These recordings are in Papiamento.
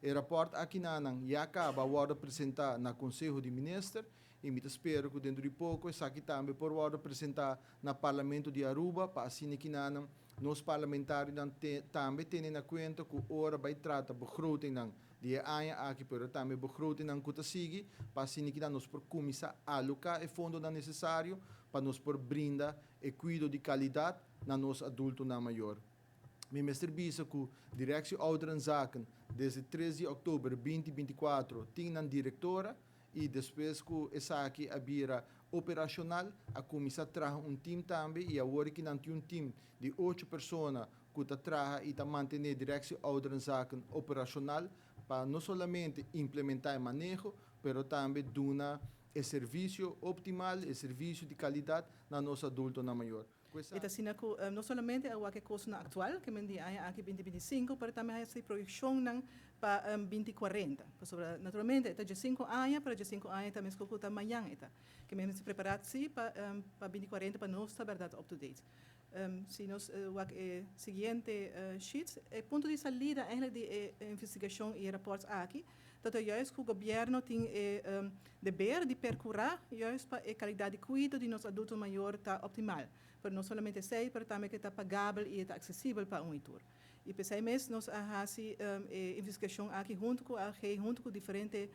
E rapport akinan ya caba a wordo presenta na Conseho di Minister y mi ta spera cu dentro di poco esaki tambe por wordo presenta na Parlamento di Aruba pa asina kinan nos parlamentarionan tambe tene na cuenta cu ora bay trata begrotingnan di e aña aki, pero tambe begrotingnan cu ta sigui, pa asina kinan nos por cuminsa aloca e fondonan necesario pa nos por brinda e cuido di calidad na nos adultonan mayor. Mi mester bisa cu Directie Ouderenzaken desde 3 di october 2024 tin nan directora y despues cu esaki a bira operacional a cuminsa traha un team tambe y awor cu nan tin un team di ocho persona cu ta traha y ta mantene Directie Ouderenzaken operacional pa no solamente implementa e maneho, pero tambe duna e servicio optimal, e servicio di calidad na nos adultonan mayor. E ta asina cu no solamente a wak e cosnan actual, ke men di aña aki 2025, pero tambe a haci proyeccionnan pa 2040. Pasobra naturalmente e ta 15 aña, pero 15 aña ta mesco cu ta mañan e ta. Ke men mester prepara si pa 2040 pa nos ta berdad up to date. Si nos wak e siguiente sheet, e punto di salida eigenlijk di e investigacion y e rapport aki, dat er juist cu gobierno tin e deber di percura juist pa e calidad di cuido di nos adulto mayor ta optimal. Pero no solamente esey, pero tambe cu ta pagabel y ta accesibel pa un y tur. Y p'esey mes nos a haci e investigacion aki hunto cu AG, hunto cu diferente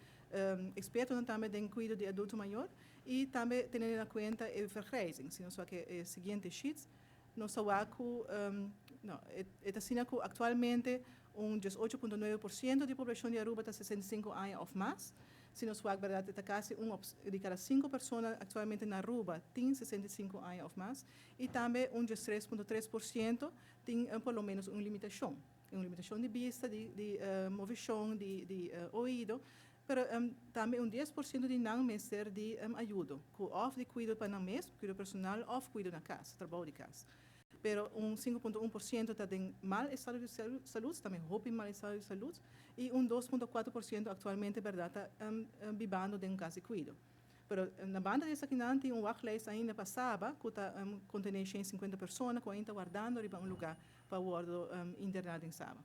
expertonan tambe den cuido di adulto mayor y tambe teniendo na cuenta e vergrijzing. Si nos wak e siguiente sheets, nos ta wak cu no, e ta asina cu actualmente un 18.9% di poblacion di Aruba ta 65 aña of mas. Si nos wak, berdad, ta casi un di cada cinco persona actualmente na Aruba tin 65 aña of mas. Y tambe un 3.3% tin por lo menos un limitacion. Un limitacion di bista, di movecion, di oido, pero tambe un 10% di nan mester di ayudo, cu of di cuido pa nan mes, cuido personal, of cuido na cas, trabou di cas. Pero un 5.1% ta den mal estado di salud, tambe hopi mal estado di salud, y un 2.4% actualmente, berdad, ta bibando den cas di cuido. Pero na banda di esaki nan tin un wachtlijst ainda pa Saba, cu ta contene 150 persona, cu ainda ta wardando riba un lugar pa wordo interna den Saba.